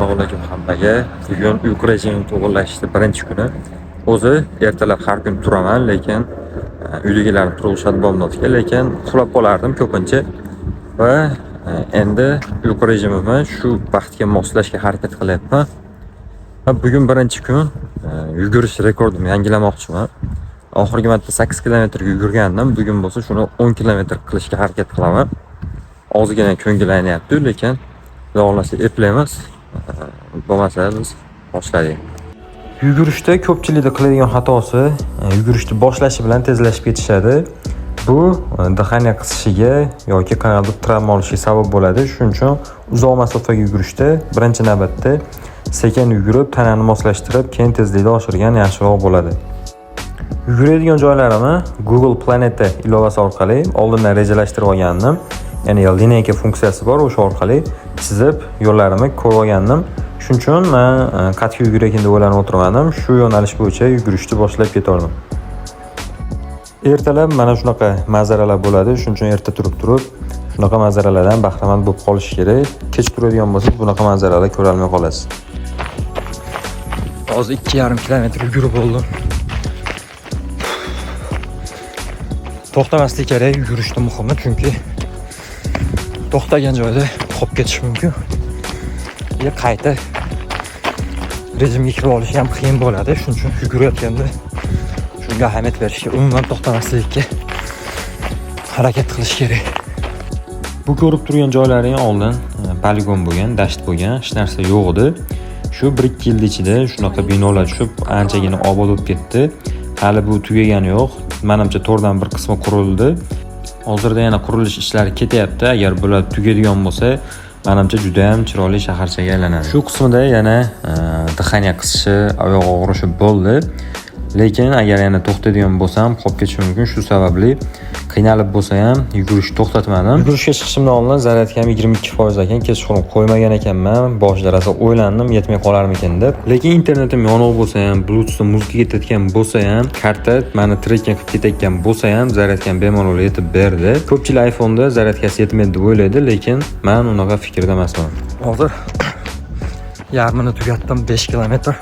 Assalomu alaykum hammaga. Bugun uyqu rejimini to'g'irlashni birinchi kuni. O'zi ertalab har kun turaman, lekin uydagilarni turg'izishadi bomdodga, lekin uxlab qolardim ko'pincha. Va endi uyqu rejimimni shu vaqtga moslashga harakat qilyapman. Va bugun birinchi kun yugurish rekordimni yangilamoqchiman. Oxirgi marta 8 kilometrga yugurgandim. Bugun bo'lsa shuni 10 kilometr qilishga harakat qilaman. Ozgina ko'ngil aynayapti, lekin Xudo xohlasa eplaymiz. Bo'lmasa biz boshladik. Yugurishda ko'pchilikda qiladigan xatosi yugurishni boshlashi bilan tezlashib ketishadi. Bu дыхание qisishiga yoki qanaqadir travma olishiga sabab bo'ladi. Shuning uchun uzoq masofaga yugurishda birinchi navbatda sekin yugurib, tanani moslashtirib, keyin tezlikni oshirgan yaxshiroq bo'ladi. Yuguradigan joylarimni Google Planeta ilovasi orqali oldindan rejalashtirib olgandim. Ya'ni линейка funksiyasi bor, o'sha orqali chizib yo'llarimni ko'rib olgandim. Shuning uchun men qayerga yugurakin deb o'ylanib o'tirmadim. Shu yo'nalish bo'yicha yugurishni boshlab ketardim. Ertalab mana shunaqa manzaralar bo'ladi. Shuning uchun erta turib shunaqa manzaralardan bahramand bo'lib qolish kerak. Kech turadigan bo'lsangiz bunaqa manzaralar ko'ra olmay qolasiz. Hozir 2,5 kilometr yugurib bo'ldim. To'xtamaslik kerak yugurishda muhimi, chunki to'xtagan joyda qolib ketish mumkin. Ya qayta rejimga kirib olish ham qiyin bo'ladi. Shuning uchun yugurayotganda shunga ahamiyat berishga, umuman to'xtamaslikka harakat qilish kerak. Bu ko'rib turgan joylaring oldin poligon bo'lgan, dasht bo'lgan, hech narsa yo'q edi. Shu 1-2 yil ichida shunaqa binolar tushib, anchagina obod bo'lib ketdi. Hali bu tugagani yo'q. Menimcha to'rdan bir qismi qurildi. Hozirda yana qurilish ishlari ketyapti. Agar bular tugaydigan bo'lsa, menimcha juda ham chiroyli shaharchaga aylanadi. Shu qismida yana дыхание qisishi, oyoq og'rishi bo'ldi. Lekin agar yana to'xtaydigan bo'lsam, qolib ketishim mumkin. Shu sababli qiynalib bo'lsa ham yugurishni to'xtatmadim. Yugurishga chiqishimdan oldin zaryadkam 22% ekan, kechqurun qo'ymagan ekanman. Boshida rosa o'ylandim, yetmay qolarmikin deb. Lekin internetim yoniq bo'lsa ham, Bluetoothda muzika ketayotgan bo'lsa ham, karta meni tracking qilib ketayotgan bo'lsa ham, zaryadkam bemalol yetib berdi. Ko'pchilik iPhone'da zaryadkasi yetmaydi deb o'ylaydi, lekin men unaqa fikrda emasman. Hozir yarmini tugatdim, 5 kilometr.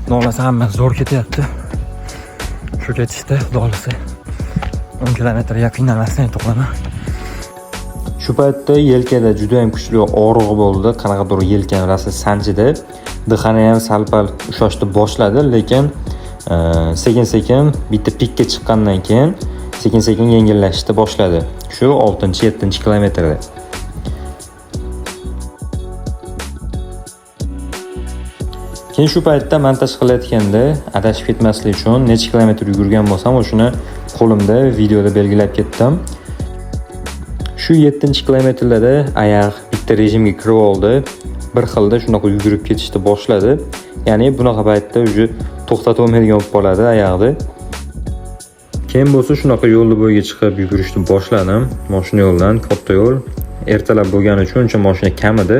Xudo xohlasa hamma zo'r ketyapti. Shu ketishda Xudo xohlasa 10 kilometrga qiynalmasdan yetib qolaman. Shu paytda yelkada juda ham kuchli og'riq bo'ldi. Qanaqadir yelkam rosa sanchidi. Дыхание ham sal-pal ushlashni boshladi, lekin sekin-sekin bitta pikka chiqqandan keyin sekin-sekin yengillashishni boshladi. Shu 6-7 kilometrda. Keyin shu paytda montaj qilayotganda adashib ketmaslik uchun necha kilometr yugurgan bo'lsam, o'shani qo'limda videoda belgilab ketdim. Shu 7-kilometrlarda oyoq bitta rejimga kirib oldi. Bir xilda shunaqa yugurib ketishni boshladi. Ya'ni bunaqa paytda уже to'xtatib bo'lmaydigan bo'lib qoladi oyoqni. Keyin bo'lsa shunaqa yo'lni bo'yiga chiqib yugurishni boshladim. Mashina yo'ldan, katta yo'l. Ertalab bo'lgani uchun uncha mashina kam edi.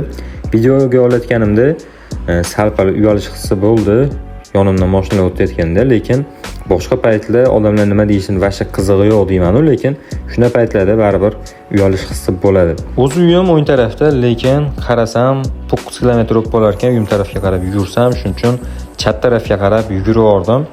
Videoga olayotganimda sal-pal uyalish hissi bo'ldi. Yonimdan mashinalar o'tayotganda, lekin boshqa paytlar odamlar nima deyishini vashsha qizig'i yo'q deyman-u, lekin shunday paytlarda baribir uyalish hissi bo'ladi. O'zi uyim o'ng tarafda, lekin qarasam 9 kilometr o'tib qolar ekan, uyim tarafga qarab yugursam, shuning uchun chap tarafga qarab yugurib yubordim.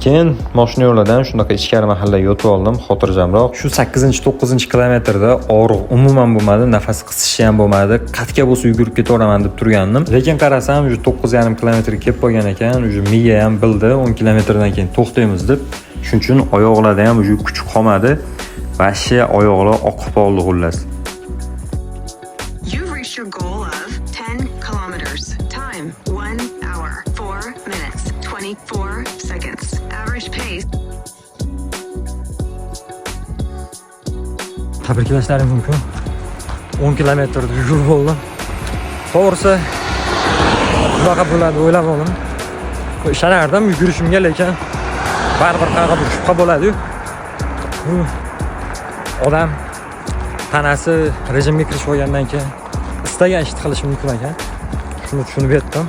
Keyin mashina yo'lidan shunaqa ichkari mahallaga o'tib oldim, xotirjamroq. Shu 8-9 kilometrda og'riq umuman bo'lmadi, nafas qisishi ham bo'lmadi. Qatga bo'lsa yugurib ketaveraman deb turgandim. Lekin qarasam, уже 9,5 kilometrga kelib qolgan ekan, уже miya ham bildi, 10 kilometrdan keyin to'xtaymiz deb. Shuning uchun oyoqlarda ham уже kuch qolmadi. Vashshe oyoqlar oqib qoldi xullas. You've reached your goal of 10 kilometers. Time 1 hour 4 minutes 24 seconds. Average pace. Tabriklashlarim mumkin. 10 kilometrda yugurib bo'ldim. To'g'risi bunaqa bo'ladi o'ylamadim. Ishonardim yugurishimga, lekin baribir qanaqadir shubha bo'ladi-yu. Odam tanasi rejimga kirishib olgandan keyin istagan ishni qilishi mumkin ekan. Shuni tushunib yetdim.